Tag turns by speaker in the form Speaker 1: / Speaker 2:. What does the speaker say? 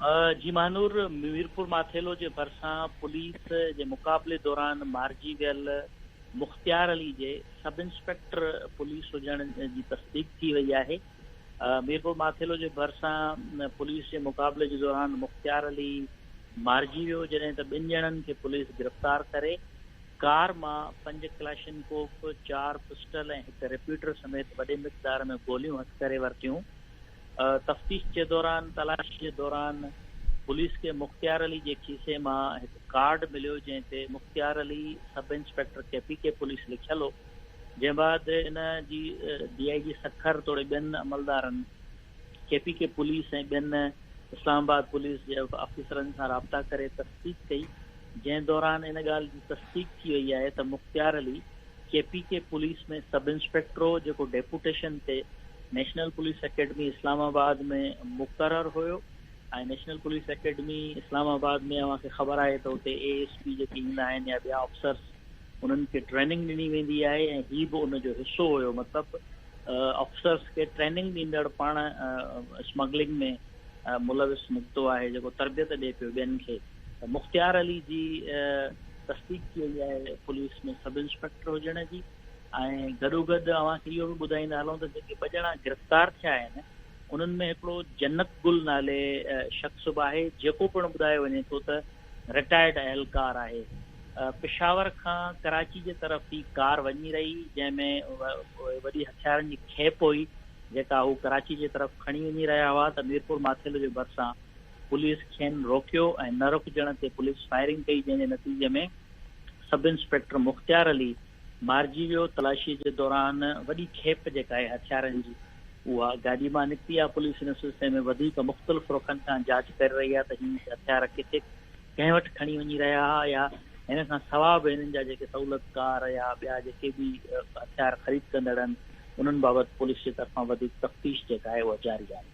Speaker 1: جي مهانور ميرپور ماٿيلو جي ڀرسان پوليس جي مقابلي دوران مارجي ويل مختيار علي جي سب انسپيڪٽر پوليس هجڻ جي تصديق ٿي وئي آهي. ميرپور ماٿيلو جي ڀرسان پوليس جي مقابلي جي دوران مختيار علي مارجي ويو جڏهن ته ٻن ڄڻن کي پوليس گرفتار ڪري ڪار مان پنج ڪلاشنڪوف، چار پسٽل ۽ هڪ رپيٽر سميت وڏي مقدار ۾ گوليون هٿ ڪري ورتيون. تفتيش جي دوران تلاشي جي دوران پوليس کي مختيار علي جي کيسي مان هڪ ڪارڊ مليو جنهن تي Mukhtiar Ali sub inspector K P K police لکيل هو جنهن بعد ان جي ڊي I جي سکر توڙي ٻين عملدارن ڪي پي ڪي پوليس ۽ ٻين اسلام آباد پوليس جي آفيسرن سان رابطا ڪري تصديق ڪئي جنهن دوران ان ڳالهه جي تصديق ٿي وئي آهي ته Mukhtiar Ali K P K police ۾ sub inspector هو جيڪو ڊيپوٽيشن تي national police academy Islamabad ۾ مقرر هيو ۽ national police academy Islamabad ۾ اوهان کي خبر آهي ته اتي اي ايس پي جيڪي ايندا آهن يا ٻيا آفيسرس انهن کي ٽريننگ ڏني ويندي آهي ۽ هي به ان جو حصو هيو مطلب آفيسرس کي ٽريننگ ڏيندڙ پاڻ اسمگلنگ ۾ ملوث نڪتو آهي جيڪو تربيت ڏئي پيو ٻين کي ته مختيار علي جي تصديق ٿي وئي آهي پوليس ۾ سب انسپيڪٽر هجڻ جي ۽ گڏوگڏ اوهان کي اهو به ٻڌائيندا هلون ته جيڪي ٻه ڄڻا گرفتار ٿيا آهن انهن ۾ هڪڙو جنت گل نالي شخص به آهي جيڪو پڻ ٻڌايو وڃي ٿو ته رٽائرڊ اهلڪار آهي پشاور کان ڪراچي جي طرف هي ڪار وڃي رهي جنهن ۾ وڏي هٿيارن جي کيپ هئي جيڪا هو ڪراچي جي طرف کڻي وڃي رهيا هئا ته ميرپور ماٿيلو جي ڀرسان پوليس کين روڪيو ۽ نه رڪجڻ تي پوليس فائرنگ ڪئي جنهن جي نتيجي ۾ سب انسپيڪٽر مختيار علي مارجي ويو، تلاشي جي دوران وڏي کيپ جيڪا آهي هٿيارن جي اها گاڏي مان نڪتي آهي، پوليس ان سلسلي ۾ وڌيڪ مختلف رخن کان جاچ ڪري رهي آهي ته هي هٿيار ڪٿي ڪنهن وٽ کڻي وڃي رهيا هئا يا هن کان سوا به هنن جا جيڪي سهولتڪار يا ٻيا جيڪي به هٿيار خريد ڪندڙ آهن انهن بابت پوليس جي طرفان وڌيڪ تفتيش جيڪا آهي اها جاري آهي.